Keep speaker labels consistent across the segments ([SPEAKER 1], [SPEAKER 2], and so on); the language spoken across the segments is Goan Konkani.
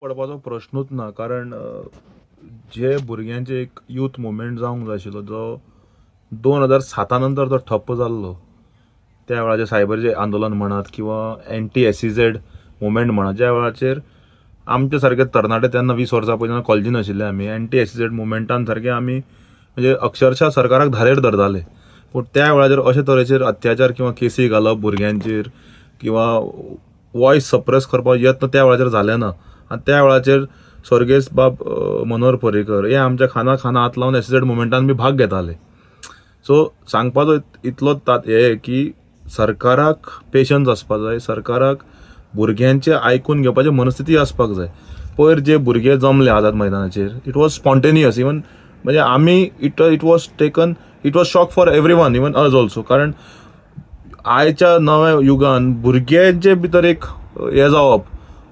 [SPEAKER 1] पडपाचो प्रश्नूच ना, कारण जे भुरग्यांचे एक यूथ मुवमेंट जावंक जाय आशिल्लो, जो 2007 नंतर जो ठप्प जाल्लो, त्या वेळाचेर सायबरचें आंदोलन म्हणात किंवा एंटी एसईझेड मुवमेंट म्हणात, ज्या वेळाचेर आमचे सारके तरणाटे तेन्ना 20 वर्सां पयलीं कॉलेजीन आशिल्ले, आमी एंटी एसईझेड मुवमेंटान सारके आमी म्हणजे अक्षरशः सरकाराक धारेर धरताले. पूण त्या वेळाचेर अशे तरेचेर अत्याचार किंवा केसी घालप भुरग्यांचेर किंवा वॉयस सप्रेस करपाक यत्न त्या वेळाचेर जाले ना. आनी त्या वेळाचेर स्वर्गेस्त बाब मनोहर पर्रीकर हे आमच्या खांदा खांदा हात लावन एसईझेड मुवमेंटान बी भाग घेताले. सो सांगपाचो इतलो हें की सरकाराक पेशन्स आसपाक जाय, सरकाराक भुरग्यांचें आयकून घेवपाची मनस्थिती आसपाक जाय. पयर जे भुरगे जमले आझाद मैदानाचेर, it was spontaneous. Even म्हणजे आमी it was taken, it was shock for everyone, even us also. कारण आयच्या नव्या युगान भुरग्यांचे भितर एक हें जावप,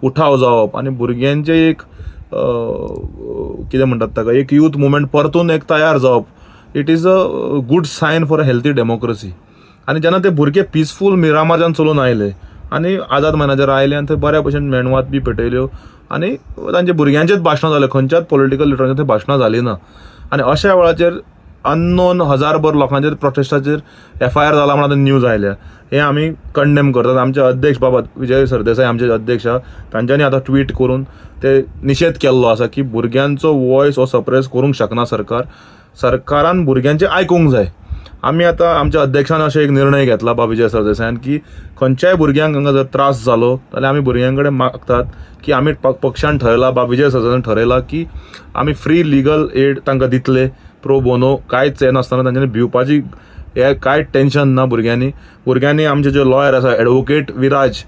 [SPEAKER 1] उठाव जावप आनी भुरग्यांचे एक कितें म्हणटात ताका, एक यूथ मुवमेंट परतून एक तयार जावप, it is a good sign for a healthy democracy. आनी जेन्ना ते भुरगे पिसफूल मिरामारच्यान चलून आयले आनी आझाद मैदानाचेर आयले आनी थंय बऱ्या भशेन मेणवात बी पेटयल्यो आनी तांच्या भुरग्यांचेच भाशणां जाल्यो, खंयच्याच पॉलिटिकल लिडरांचेर थंय भाशणां जालीं ना. आनी अशा वेळाचेर अननोन हजारभर लोकांचेर प्रोटेस्टाचेर एफआयआर जाला म्हण आतां न्यूज आयल्या, हें आमी कंडेम करतात. आमचे अध्यक्ष बाबा विजय सरदेसाय आमचे अध्यक्ष आहा, तांच्यांनी आतां ट्वीट करून ते निशेध केल्लो आसा की भुरग्यांचो वॉयस हो सप्रेस करूंक शकना सरकार, सरकारान भुरग्यांचें आयकूंक जाय. आमी आतां आमच्या अध्यक्षान अशें एक निर्णय घेतला बाबा विजय सरदेसायान की खंयच्याय भुरग्यांक हांगा जर त्रास जालो जाल्यार आमी भुरग्यां कडेन मागतात की आमी पक्षान ठरयला, बाबा विजय सरदेसायान ठरयला की आमी फ्री लिगल एड तांकां दितले, प्रो बोनो, कांयच हें नासतना, तांच्यांनी भिवपाची हें कांय टेंशन ना भुरग्यांनी. भुरग्यांनी आमचे जे लॉयर आसा एडवोकेट विराज,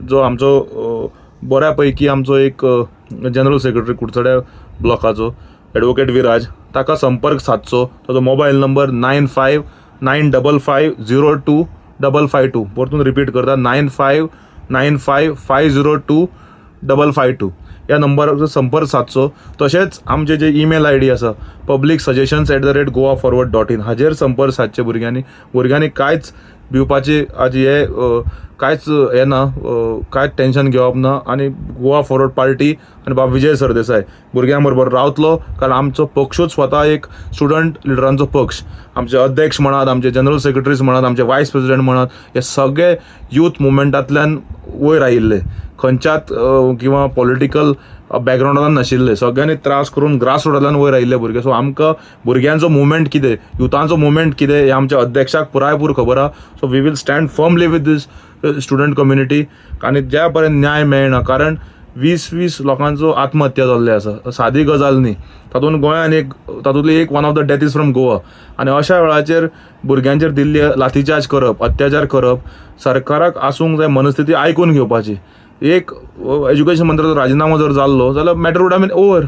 [SPEAKER 1] जो आमचो बऱ्या पैकी आमचो एक जनरल सेक्रेटरी कुडचड्या ब्लॉकाचो एडवोकेट विराज, ताका संपर्क सादचो. ताजो मोबायल नंबर 9595502552. परतून रिपीट करता, 9595502552. ह्या नंबराचो संपर्क सादचो. तशेंच आमचे जे ईमेल I D आसा publicsuggestions@goaforward.in, हाजेर संपर्क सादचे भुरग्यांनी. भुरग्यांनी कांयच भिवपाची आज हे कांयच हें ना, कांयच टेंशन घेवप ना. आनी गोवा फॉरवर्ड पार्टी आनी बाब विजय सरदेसाय भुरग्यां बरोबर रावतलो, कारण आमचो पक्षूच स्वता एक स्टुडंट लिडरांचो पक्ष. आमचे अध्यक्ष म्हणात, आमचे जनरल सेक्रेटरीज म्हणात, आमचे वायस प्रेसिडेंट म्हणात, हे सगळे यूथ मुवमेंटांतल्यान वयर आयिल्ले, खंयच्याच किंवा पॉलिटिकल बॅकग्रावंडान नाशिल्ले, सगळ्यांनी त्रास करून ग्रास रुटांतल्यान वयर आयिल्ले भुरगे. सो आमकां भुरग्यांचो मुवमेंट कितें, युथांचो मुवमेंट कितें, हें आमच्या अध्यक्षाक पुरायपूर खबर आहा. So we will stand firmly with this student community आनी ज्या पर्यंत न्याय मेळना, कारण 20-20 लोकांचो आत्महत्या जाल्ली आसा, सादी गजाल न्ही. तातूंत गोंयान एक, तातूंतली एक one of the death is from Goa. आनी अशा वेळाचेर भुरग्यांचेर दिल्ली लाठीचार्ज करप, अत्याचार करप, सरकाराक आसूंक जाय मनस्थिती आयकून घेवपाची. एक एज्युकेशन मंत्र्याचो राजिनामो जर जाल्लो जाल्यार matter would have been over.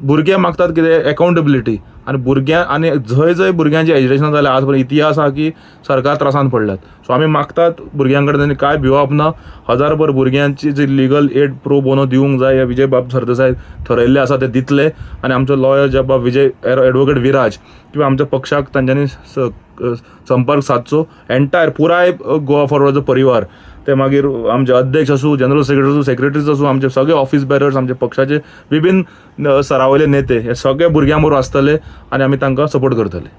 [SPEAKER 1] भुरगे मागतात कितें, एकाउंटेबिलिटी. आनी भुरग्यां आनी जंय जंय भुरग्यांचें एजिटेशन जालें आज पर्यंत इतिहास आहा की सरकार त्रासान पडल्यात. सो आमी मागतात भुरग्यां कडेन तांणी कांय भिवप ना, हजारभर भुरग्यांची जी लिगल एड प्रो बोनो दिवंक जाय, हे विजय बाब सरदेसाय ठरयल्ले आसा ते दितले. आनी आमचो लॉयर जे बाब विजय एडवोकेट विराज किंवा आमच्या पक्षाक तांच्यांनी संपर्क सादचो. एंटायर पुराय गोवा फॉरवर्डाचो परिवार, ते मागीर आमचे अध्यक्ष आसूं, जनरल सेक्रेटरी आसूं, सेक्रेटरीज आसूं, आमचे सगळे ऑफिस बेरर्स, आमचे पक्षाचे विभिन्न स्तरावयले नेते, हे सगळे भुरग्यां बरोबर आसतले आनी आमी तांकां सपोर्ट करतले.